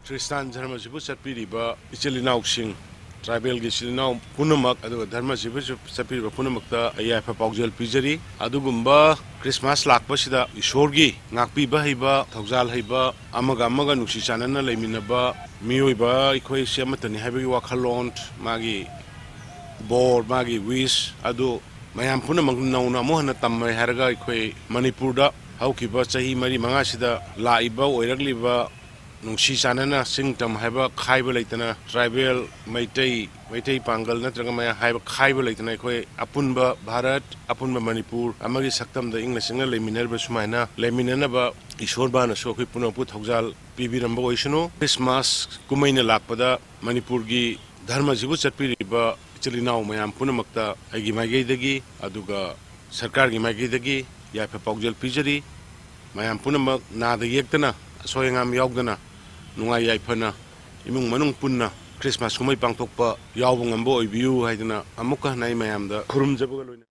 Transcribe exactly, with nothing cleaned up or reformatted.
Christian ꯙꯔꯃꯁꯤꯕꯨ ꯆꯠꯄꯤꯔꯤꯕ ꯏꯆꯤꯜ ꯏꯅꯥꯎꯁꯤꯡ, ꯇ꯭ꯔꯥꯏꯕꯦꯜꯒꯤ ꯏꯆꯤꯜ ꯏꯅꯥꯎ ꯄꯨꯝꯅꯃꯛ, ꯑꯗꯨꯒ ꯙꯔꯃꯁꯤꯕꯨ ꯆꯠꯄꯤꯔꯤꯕ ꯄꯨꯝꯅꯃꯛꯇ ꯑꯩ ꯌꯥꯏꯐ ꯄꯥꯎꯖꯦꯜ ꯄꯤꯖꯔꯤ꯫ ꯑꯗꯨꯒꯨꯝꯕ ꯈ꯭ꯔꯤꯁꯃꯥꯁ ꯂꯥꯛꯄꯁꯤꯗ ꯏꯁꯣꯔꯒꯤ ꯉꯥꯛꯄꯤꯕ ꯍꯩꯕ, ꯊꯧꯖꯥꯜ ꯍꯩꯕ, ꯑꯃꯒ ꯑꯃꯒ ꯅꯨꯡꯁꯤ ꯆꯥꯟꯅꯅ ꯂꯩꯃꯤꯟꯅꯕ ꯃꯤꯑꯣꯏꯕ ꯑꯩꯈꯣꯏꯁꯦ ꯑꯃꯠꯇꯅꯤ ꯍꯥꯏꯕꯒꯤ ꯋꯥꯈꯜꯂꯣꯟ, ꯃꯥꯒꯤ ꯕꯣꯔ, ꯃꯥꯒꯤ ꯋꯤꯁ ꯑꯗꯨ ꯃꯌꯥꯝ ꯄꯨꯝꯅꯃꯛ ꯅꯧꯅ ꯑꯃꯨꯛ ꯍꯟꯅ ꯇꯝꯃꯦ ꯍꯥꯏꯔꯒ, ꯑꯩꯈꯣꯏ ꯃꯅꯤꯄꯨꯔꯗ ꯍꯧꯈꯤꯕ ꯆꯍꯤ ꯃꯔꯤ ꯃꯉꯥꯁꯤꯗ ꯂꯥꯛꯏꯕ ꯑꯣꯏꯔꯛꯂꯤꯕ ꯅꯨꯡꯁꯤ ꯆꯥꯟꯅꯅ ꯆꯤꯡ ꯇꯝ ꯍꯥꯏꯕ ꯈꯥꯏꯕ ꯂꯩꯇꯅ, ꯇ꯭ꯔꯥꯏꯕꯦꯜ, ꯃꯩꯇꯩ, ꯃꯩꯇꯩ ꯄꯥꯡꯒꯜ ꯅꯠꯇ꯭ꯔꯒ ꯃꯌꯥꯝ ꯍꯥꯏꯕ ꯈꯥꯏꯕ ꯂꯩꯇꯅ, ꯑꯩꯈꯣꯏ ꯑꯄꯨꯟꯕ ꯚꯥꯔꯠ, ꯑꯄꯨꯟꯕ ꯃꯅꯤꯄꯨꯔ ꯑꯃꯒꯤ ꯁꯛꯇꯝꯗ ꯏꯪꯅ ꯆꯤꯡꯅ ꯂꯩꯃꯤꯟꯅꯔꯤꯕ ꯁꯨꯃꯥꯏꯅ ꯂꯩꯃꯤꯟꯅꯅꯕ ꯏꯁꯣꯔ ꯃꯥꯅꯁꯨ ꯑꯩꯈꯣꯏ ꯄꯨꯝꯅꯃꯛꯄꯨ ꯊꯧꯖꯥꯜ ꯄꯤꯕꯤꯔꯝꯕ ꯑꯣꯏꯁꯅꯨ꯫ ꯈ꯭ꯔꯤꯁꯃꯥꯁ ꯀꯨꯝꯍꯩꯅ ꯂꯥꯛꯄꯗ ꯃꯅꯤꯄꯨꯔꯒꯤ ꯙꯔꯃꯁꯤꯕꯨ ꯆꯠꯄꯤꯔꯤꯕ ꯏꯆꯤꯜ ꯏꯅꯥꯎ ꯃꯌꯥꯝ ꯄꯨꯝꯅꯃꯛꯇ ꯑꯩꯒꯤ ꯃꯥꯏꯀꯩꯗꯒꯤ, ꯑꯗꯨꯒ ꯁꯔꯀꯥꯔꯒꯤ ꯃꯥꯏꯀꯩꯗꯒꯤ ꯌꯥꯏꯐ ꯄꯥꯎꯖꯦꯜ ꯄꯤꯖꯔꯤ꯫ ꯃꯌꯥꯝ ꯄꯨꯝꯅꯃꯛ ꯅꯥꯗ ꯌꯦꯛꯇꯅ, ꯑꯁꯣꯏ ꯑꯉꯥꯝ ꯌꯥꯎꯗꯅ, ꯅꯨꯡꯉꯥꯏ ꯌꯥꯏꯐꯅ, ꯏꯃꯨꯡ ꯃꯅꯨꯡ ꯄꯨꯟꯅ ꯈ꯭ꯔꯤꯁꯃꯥꯁ ꯀꯨꯝꯍꯩ ꯄꯥꯡꯊꯣꯛꯄ ꯌꯥꯎꯕ ꯉꯝꯕ ꯑꯣꯏꯕꯤꯌꯨ ꯍꯥꯏꯗꯅ ꯑꯃꯨꯛꯀ ꯍꯟꯅ ꯑꯩ ꯃꯌꯥꯝꯗ ꯈꯨꯔꯨꯝꯖꯕꯒ ꯂꯣꯏꯅꯅ